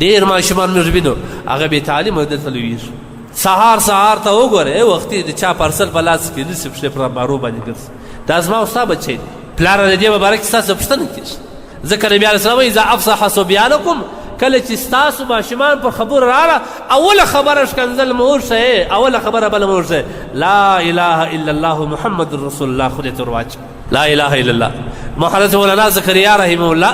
ډېر ماشومان موږ وینو هغه بې تعلیمه دلته لویږي. سهار سهار ته وګوره، وختي د چا پارسل په لاس کې نیسي، پښې پر بارو باندې ګرځي. دا زما او ستا بچی دی. پلاره د دې مبارک ستاسو پوښتنه کېږي، ځکه نبي علیه السلام وایي اذا افصح صبیانکم، کله چې ستاسو ماشومان پر خبرو راغله، اوله خبره ښکنځل مه ورښیئ، اوله خبره بله مه ورښیئ، لا اله الا الله محمد رسول الله خولې ته ورواچوئ. لا اله الا الله. حضرت مولانا زکریا رحمه الله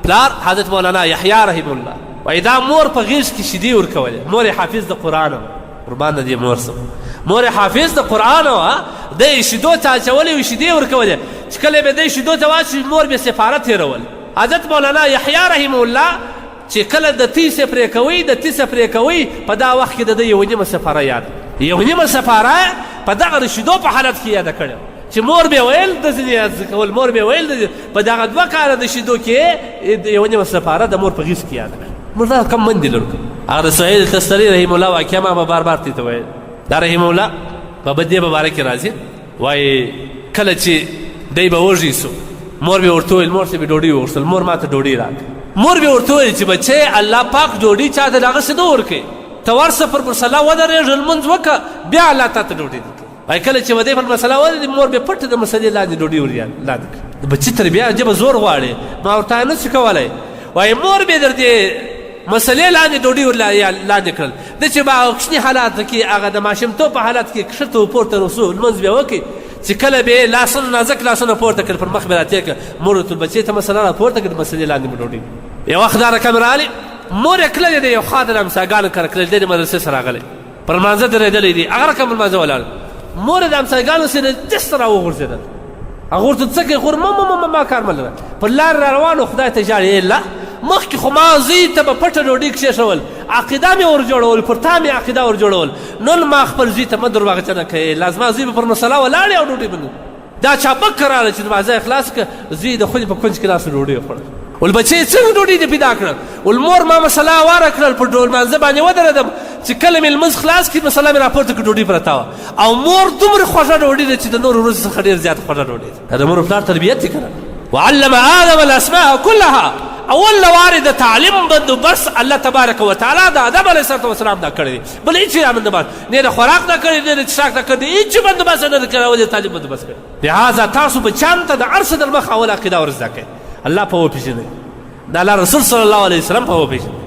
پلار حضرت مولانا یحیی رحمه الله وایي دا مور په غېږ کې شیدې ورکولې، مور یې حافظ د قرآن وه، قربان د دې مور سم، مور یې حافظ د قرآن وه، دی یې شیدو ته اچولې وې، شیدې ورکولې، چې کله به دی شیدو ته واچوي مور به سفاره تېرول. حضرت مولانا یحیی رحمه الله چې کله د تی سه پرې کوي، د تی سه پرې کوي، په دا وخت کې د ده یوه نیمه سفاره یاده، یوه نیمه سفاره په دغه د شیدو په حالت کې یاده کړې چې مور به ویل د ځینې یاد کول، مور به ویل د په دغه 2 کاله د شیدو کې یوه نیمه سفاره د مور په غېږ کې یاده کړه. موږ دا کم مندې لرو. هغه د سهیل تستري رحم الله واقعه ما به بار بار ته ویل. دا رحم الله په بدې مبارک راځي، وایي کله چې دی به وږی سو، مور به ورته ویل، مور ته به ډوډۍ وغوښتل، مور ما ته ډوډۍ راکړه. مور به ورته ویل چې بچی الله پاک ډوډۍ چا ته د هغه څه نه ورکوي، ته ورسه پر مصلا ودرېږه، لمونځ وکړه، بیا الله تا ته ډوډۍ درکوي. وایي کله چې به دی پر مسله ودرېد، مور به پټه د مسلې لاندې ډوډۍ ور لاندې کړه. د بچي تربیه عجبه زور غواړي، ما ورته نه شو کولی. وایي مور به در دې مسلې لاندې ډوډۍ ور لاندې کړل. د چې به هغه کوچني حالات کې، هغه د ماشومتوب په حالت کې کښته و پورته رسو، لمونځ به وکړي، چې کله به یې لاسونه نازک لاسونه پورته کړل، پر مخ به راتېر کړ، مور ورته بچې ته مسله راپورته کړه، د مسلې لاندې مو ډوډۍ. یو وخت دا رقم راغلی، مور یې کللې ده، یو خوا د همساګانو کره کللې ده، د مدرسې سره راغلی، پر لمانځه درېدلی دی، هغه رقم پر لمانځه ولاړ. مور یې د همسایګانو سره دسته راوغورځېدل، هغه ورته څه کوي، خور مه مه مه ما کار مه لره. پر لار را روان، خدای ته ژاړي، ای الله مخکې خو ما زوی ته به پټه ډوډۍ کښېښول، عقیده مې ور جوړول، پر تا مې عقیده ور جوړول، نن ما خپل زوی ته مه درواغجنه کوې، الله زما زوی به پر مسله ولاړ او ډوډۍ به نه. دا چابک راغله چې دروازه یې خلاصه کړه، زوی د خونې په کونج کې ناست ډوډۍ یې خوړل. ول بچی څنګه ډوډۍ دې پیدا کړه؟ ول مور ما مسله واره کړل، په ډول مانځه باندې ودرېدم، چې کله مې لمونځ خلاص کړي مسله مې راپورته کړه، ډوډۍ پرته وه. او مور دومره خوږه ډوډۍ ده چې د نورو ورځو څخه ډېر زیاته خوږه ډوډۍ ده. دا د مور پلار تربیت دی که نه؟ وعلم آدم الاسماء كلها، اول وارې د تعلیم بندوبست الله تبارک وتعالی د آدم علیه السلام دا کړی دی، بل هیڅ یې بندوبست نه د خوراک نه کړی، نه د څښاک نه کړی، هیڅ بندوبست نه کړی، اول تعلیم بندوبست کړی. لهذا تاسو بچان ته د هر څه در مخه اول عقیده ور زده کړئ، الله په وپېژنئ، د الله رسول صلی الله علیه وسلم په وپېژنئ.